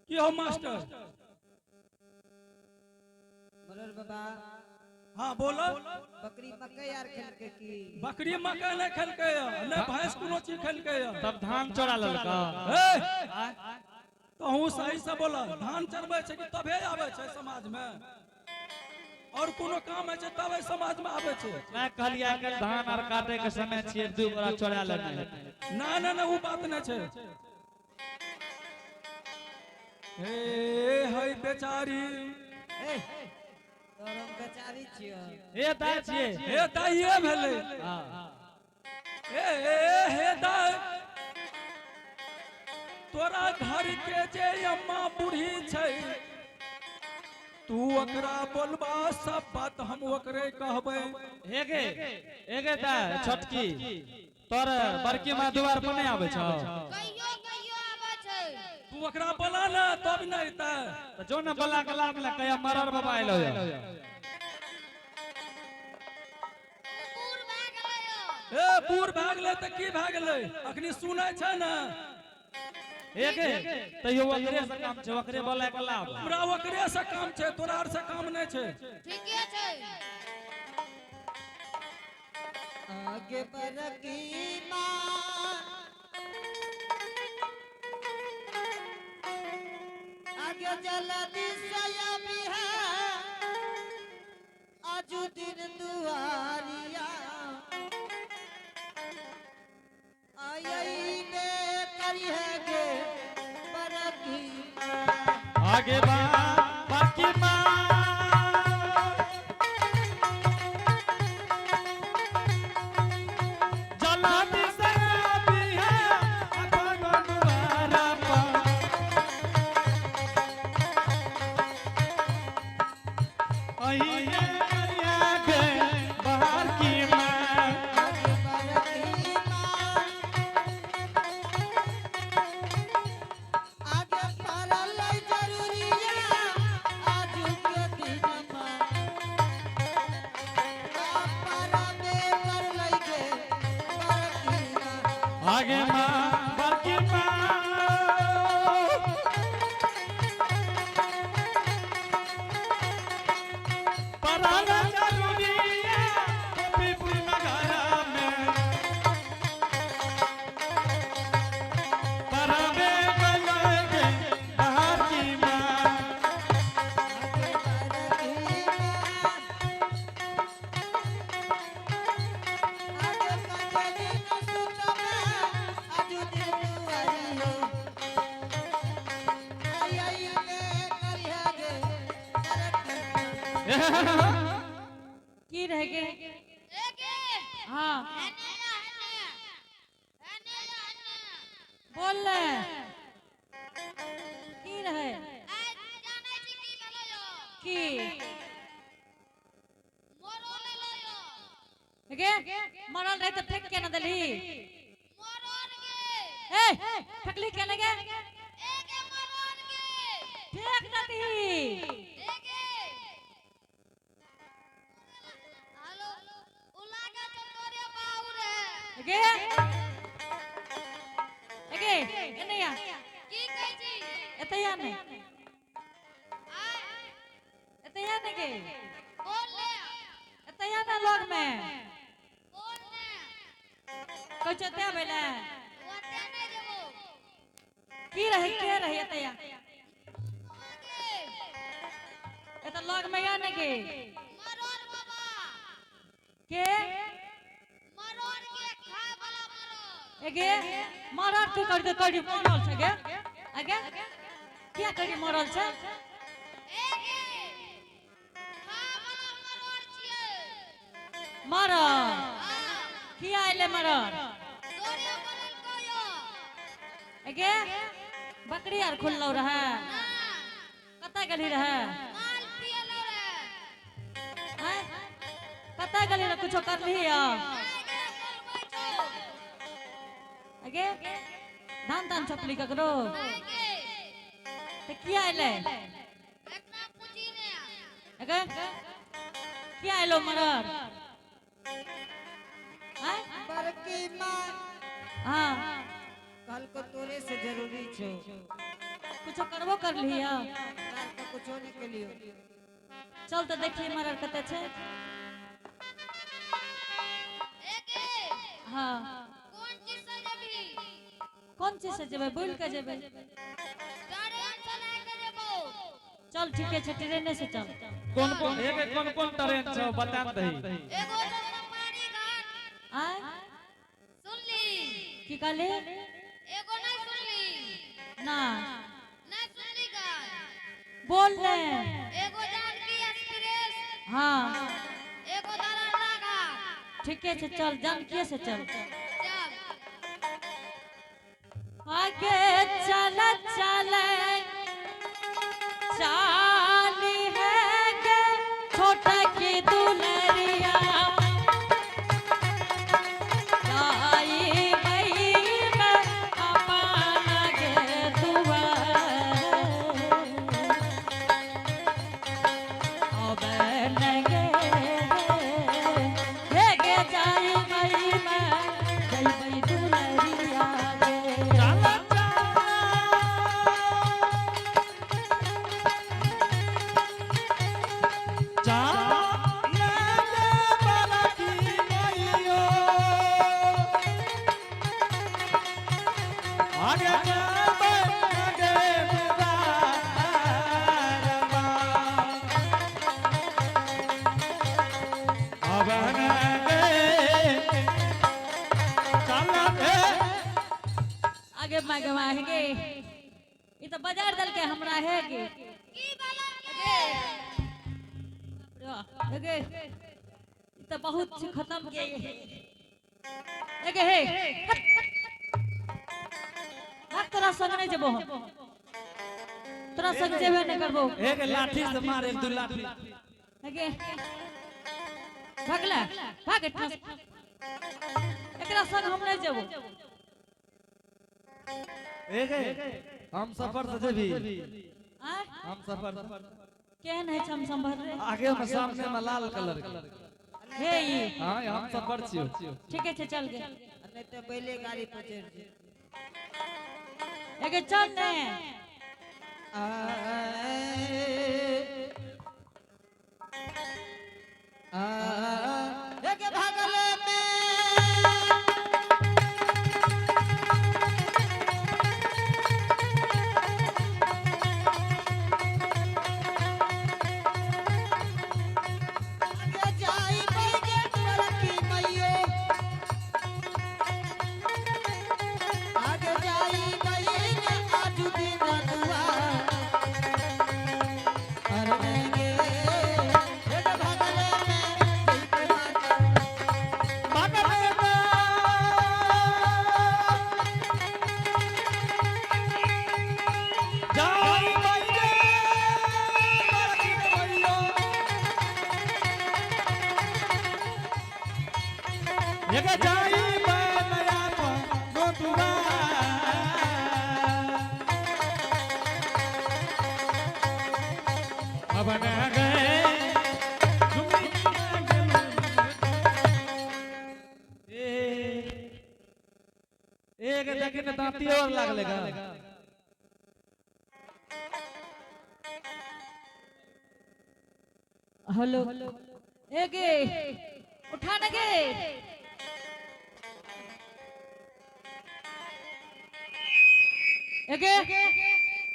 की हो मास्टर? मरर बाबा। हाँ, बोलो। बकरी मकई आर खेलकै की? बकरी मकई नहीं खेलकै, नहीं भैंस कोनो चीज खेलकै। तब धान चोरा लेलका? ए, तहूँ सही से बोला। धान चरबै छै कि तबे आबै छै समाज में, और कोनो काम होइ छै तबे समाज में आबै छै। मैं कहलियै आइ काल्हि धान आर काटे के समय छियै, दू बोरा चोरा लेने हेतै। ना ना ना, ओ बात नहीं छै। हे है बेचारी। ए, तोर हम बेचारी छियो? हे दाइ छियै। हे दाइये भेलै। हाँ। हे हे दाइ, तोरा घर के जे अम्मा बूढ़ी छै, तू ओकरा बोलबा, सब बात हम ओकरे कहबै। हे गे, हे गे दाइ छोटकी, तोर बड़की माँ दुआर पर नहि आबै छौ? कहियो कहियो आबै छै। तू ओकरा बोला ना, तब नहि एतै। तऽ जो ने बला के लाभ ले, कहिया मरर बाबा आइलो यऽ। ओ बूढ़ भए गेलै यौ। ए, बूढ़ भए गेलै तऽ की भए गेलै? अखनी सुनै छै ने। हे गे, तैयो ओकरे से काम छै, ओकरे बोला के लाभ। हमरा ओकरे से काम छै, तोरा आर से काम नहि छै। ठीके छै। आगे बरकी माँ, आगे जल्दी से अभी है आजू दिन दुआरिया आई बे करी है गे बरकी माँ। आगे बा बाकी माँ जलाती से आबी है अपन दुआरा पर। अहिए करिया गे बाहर की माँ। आगे बरकी माँ, आगे पड़ल जरूरिया आजू के दिनमा परबे करलै गे बरकी माँ। आगे माँ बड़की माँ। पराना जरूरी है गोपीपुर नगरा में, पराबे गले बाहर की माँ। आगे बरकी माँ, आगे कंजरी न सुतबे आजू दिन दुआरियो आई आई बे करिहे गे बरकी माँ। की रह गे? ए गे। हाँ। एने आ, एने एने आ, एने। बोल ले, की रहे? आइ जानै छी की भेलै यौ? की? मरल एलै यौ। गे, मरल रहे तऽ फेंक के न देलही? मरल गे। ए, फेकली के न गे? ए गे, मरल गे। फेंक न दही। ए गे, हेलो, उ लागै छौ तोरे बाउ रे। गे, गे, एने आ। की कहै छी? एतै आ ने। आय। एतै आ ने गे। बोल ले। एतै आ ने लग में। बोल ने। कहै छौ एतै आबै ले। ओते नहि जेबौ। की रहे, के रहे? एतै आ। गे। एतऽ लग में आ ने गे। मरल बाबा। के? मरल गे, खाय वाला मरल। ए गे, मरल तू कर दे, करी मरल छै गे? आगे किया करी मरल छै? ए गे, खाय वाला मरल छियै। मरल? हाँ। किया एलै मरल? तोरे बोललकौ यौ। ए गे, बकरी आर खुललो रहे? ना। कतऽ गेली रहे? माल पियलो रहे। आँय, कतऽ गेली रहे? कुछो करलिही या? नहि गे, बोलबै छौ। अगे, धान तान चपली ककरो? नहि गे। तऽ किया एलै? एकरा पूछी ने। अगे, किया एलो मरल? आँय? बड़की माँ। हाँ। कहलको तोरे से जरूरी छौ। कुछो करबो कर लिया। हमरा तो कुछो नहीं केलियो। चल तो देखिए मरर कते छै। एगे हाँ। कोन चीज से जेबही? कोन चीज से जेबै? बोल के जेबै। ट्रेन से लए के जेबो। चल ठीके छै, ट्रेने से चल। कोन कोन एगे कोन कोन ट्रेन छौ बता दही। एगो तो चंपारी घाट। आय सुनली? की कहली? एगो नहीं सुनली? ना। नहीं सुनली गाय? बोल ने। एगो जानकी एक्सप्रेस। हाँ। एगो दरंगा घाट। ठीके छै, चल जानकीए से चल। चल। आगे चल चल चाली है गे छोटा की दुलरिया आई गई मैं अपन गे दुआर अब नगे हे गे जाई गई मैं जई दुलरिया गे। चल चल चल बलकी मैयो आगे चल गे मुदारमा अब गे चल गे। आगे मागे मागे गे ई तो बाजार दल के हमरा है गे। की बला गे? गे ई तो बहुत खत्म गे एगे हे हट, हट। तोरा संग नहीं जेबो हम, तोरा संग जेबे नहीं करबो। एक लाठी से मार, एक दू लाठी। एगे भागला भाग एठना से। एकरा संग हम नहीं जेबो। एक हम सफर से जेबी। आय? हम सफर केहन है हम संभर रे? आगे में सामने में लाल कलर के। हे ई। हाँ हम सफर छियो। ठीक है चल गे। नहीं तो बैले गाड़ी पर चढ़ जे। एगे चल ने। एक भागल में आगे जाई बैगे बड़की मैयो आगे जाई बैगे आजू दिन दुआ अरे गे एक भागल में जई माता। भागल में जाई बैगे बड़की मैयो एक जाई बनया गोतुआ अब न गए एक देखी ने दांती और लागले गा। हेलो एगे उठा न गे। एगे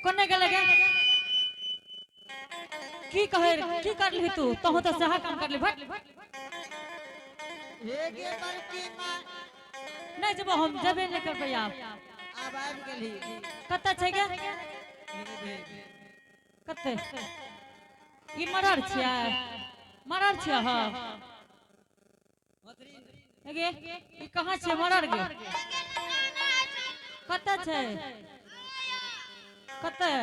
कोने गेले गे? की कहे की करली तू? तोहू तो सहा काम करली भट। हे गे बड़की माँ। नहीं जब हम जेबे नहीं करबै आब। आब आबि गेली। कतऽ छै गे? हेरे भेल। कते ई मरर छियै? मरर छियै? हाँ एगे ई कहाँ छियै मरर गे? कतऽ छै? कतऽ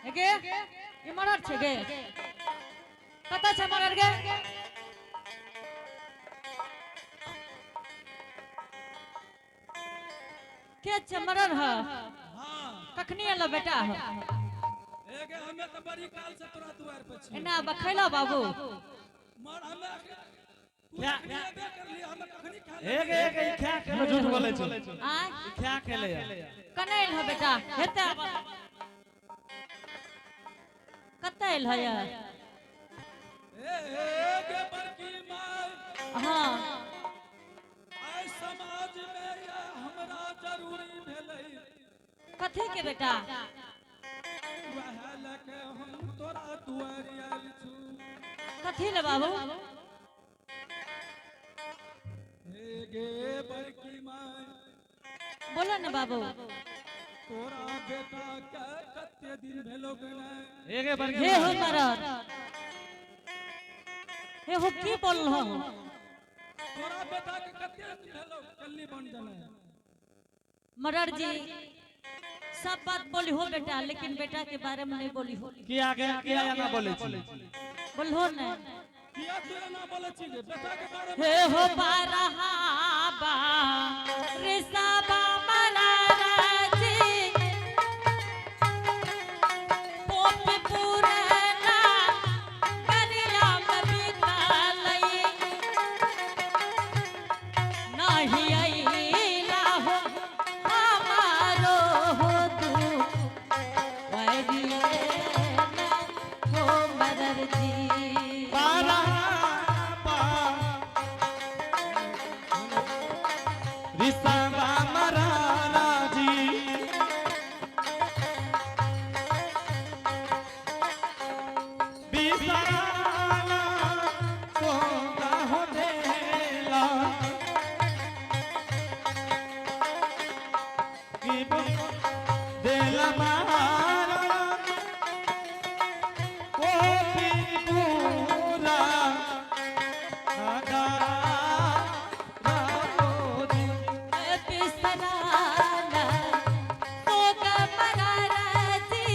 एगे ई मरर छै गे? कतऽ छै मरर गे? के छै मरर ह? हाँ। कखनी एलो बेटा ह? एगे हमे तऽ बड़ी काल से तोरा दुआर पर छी। एना बखैला बाबू। मर हमे तू अखनी एबे करली, हम कखनी खा हे गे हे गे, ई खा के झूठ बोलै छौ। आय ई खा खेले। कने एल हो बेटा? हेते कतऽ एल है? ए ए गे बड़की माय। हाँ। आइ समाज में ये हमरा जरूरी भेलै। कथी के बेटा? वएह लके हम तोरा दुआरि आयल छु। कथी ले बाबू? हे गे बड़की माय। बोलो ने बाबू। तोरा बेटा के कते दिन भेलो के नहि? हे गे बड़की हे हो माय। मरद, हे हो, की बोल हो? तोरा बेटा के कते दिन भेलो कल्ली बन जने? मरर जी, सब बात बोली हो बेटा, लेकिन बेटा के बारे में नहीं बोली हो। किया गे, किया एना बोलै छी? बोल हो ने। किया तू एना बोलै छी गे बेटा के बारे में? हे हो बारहाबा रिसाबा मरारा जी, पोप पुरना करिया में बितालई, नहीं अइला हो हमारो हो तू वरिये ना हो मरर जी। बारहाबा रिसाबा मरारा जी, बिसराना सोना हो देला की देला मारा कोपी पूरा बिसराना सोग मरारा जी,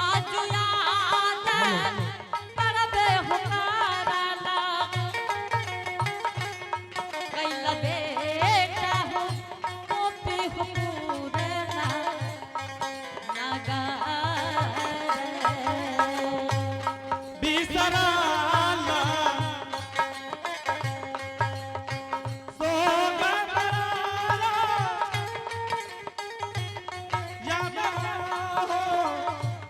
आज याद करबे हुकाराला, कैल बेटा हो कोपी हो पूरना नगार। बिसराला सोग मरारा यादा हो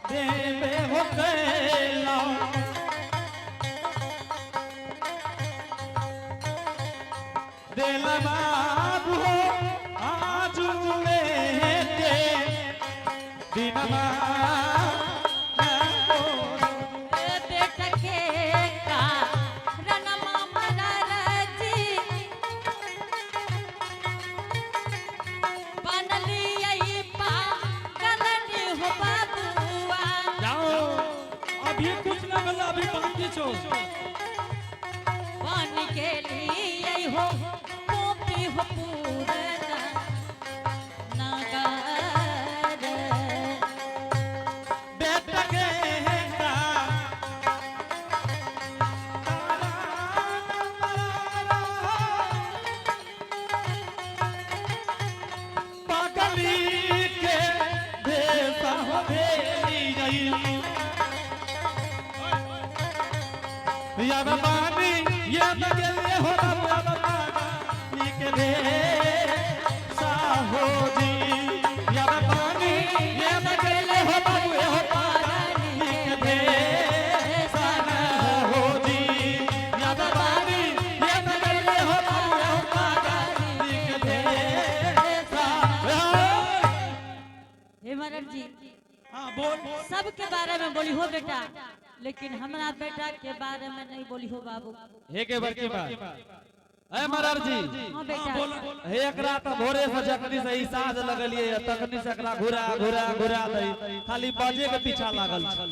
देवे हो कैला दिल बाबू हो आज ते दिनमा। बेटा के कारणमा मरारा जी, बनली आई पागलनी हो बाबुआ। जाओ। अभी कुछ ना भेलै, अभी बाकी छौ। बन गेली आई हो पोपी हो पूरना नगार। बेटा के का पागली के भेसा हो भेली गई यार बानी ये मगले हो बाबा पागली के भेसा हो जी, यार बानी ये मगले हो बाबू हो पागली के भेसा हो जी, यार बानी ये मगले हो बाबू हो पागली के भेसा हो। हे मरर जी। हाँ, बोल। सबके बारे में बोली हो बेटा, लेकिन हमरा बेटा के बारे में नहीं बोली हो बाबू। हे के बड़की बात ए मरार जी। हाँ बेटा। बोल। हे, एकरा त भोरे से जखनी से ई साँझ लगलिए तखनी से एकरा घुरा घुरा घुरा दै, खाली बाजे के पीछा लागल छै।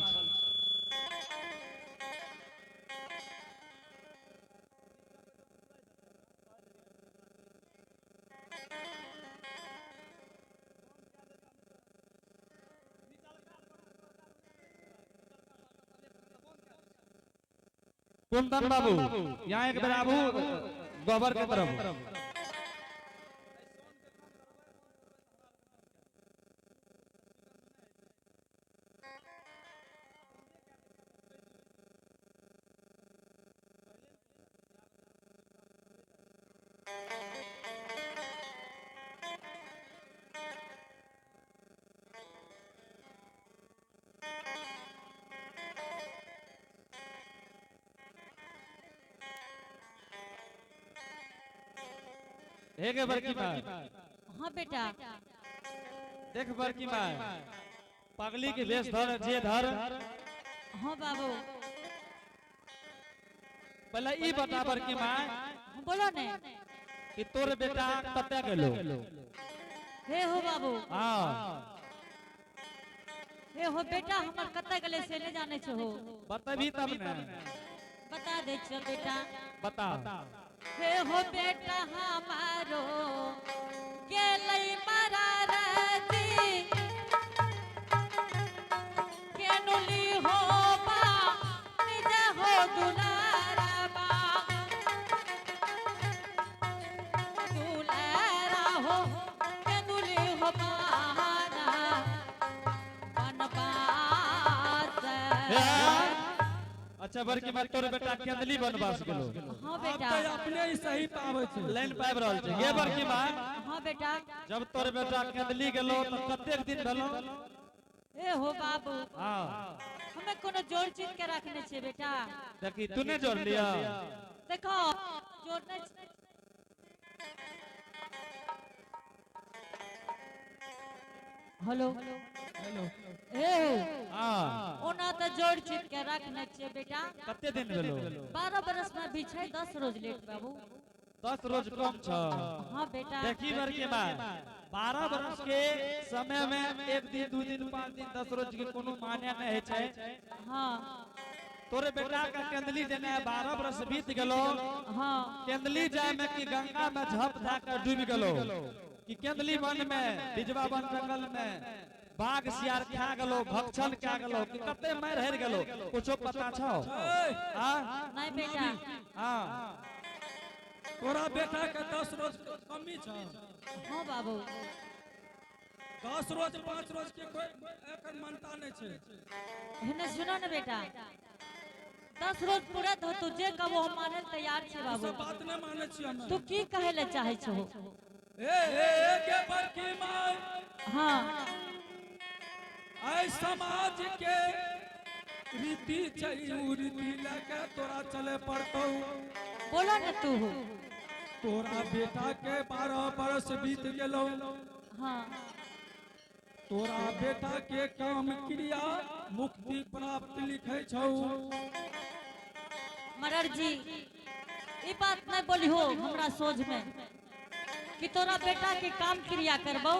कुंदन बाबू, यहाँ एक बेर आबू गोबर के तरफ। हे गे बड़की माय। हाँ बेटा। देख बड़की माय, पगली के भेष धर जे धर। हाँ बाबू। पहले ई बता बड़की माय। हाँ, बोलो ने। कि तोर बेटा कते गेलो? हे हो बाबू। हाँ। हे हो बेटा हमर कते गेले से नहीं जाने छो। बतबी तब ने। बता दे छो बेटा। बता। हे हो बेटा हमारो गेलै मरारती केनुली हो बा निज हो दुलारा बा दुलारा हो केनुली हो बाना बनवास। अच्छा बड़की माय, तोर बेटा केंदली बनवास गेलो। हाँ आब बेटा। तऽ अपने ही सही पाबै छै। लाइन पाबि रहल छै। गे बड़की माय। हाँ बेटा। जब तोर बेटा केंदली गेलो तो कतेक दिन भेलो? ए हो बाबू। हाँ। हमें कोनो जोड़ चीज के रखने छे बेटा। देखी तूने जोड़ लिया। देखो जोड़ने हेलो हेलो। ए हो। हाँ। ओना तो जोड़ चीज के रखने छे बेटा। कते दिन भेलो? 12 बरस में भी छै 10 रोज लेट बाबू। 10 रोज कम छ। हाँ बेटा। देखी बड़की माय, 12 बरस के समय में 1 दिन 2 दिन 5 दिन 10 रोज के कोनो मान्य नहीं है छै। हाँ। तोरे बेटा का केंदली देने 12 बरस बीत गेलो। हाँ। केंदली जाय में कि गंगा में झप धा कर डूब गेलो, कि केंदली वन में बिजवा वन जंगल में बाघ सियार खा गेलो, भक्षण खा गेलो, कि कते मार हेर गेलो, कुछो पता छौ? हाँ? नहीं बेटा। हाँ। तोरा बेटा के 10 रोज कमी छ। हाँ बाबू। 10 रोज 5 रोज के कोई एकर मानता नहीं छै। हेने सुनो ने बेटा, 10 रोज पूरा धो तू जे कबो हम माने तैयार छे बाबू। सब बात नहीं माने छी हम। तू की कहे ले चाहे छो? ए ए ए के बड़की माय। हाँ। ऐ समाज के रीति छै, उ रीति लके तोरा चले पड़तौ। बोलो ने तू। तोरा बेटा के 12 बरस बीत गेलो। हाँ। तोरा बेटा के काम क्रिया मुक्ति प्राप्त लिखे छौ। मरर जी ई बात नहीं बोली हो हमरा सोझ में कि तोरा बेटा के काम क्रिया करबौ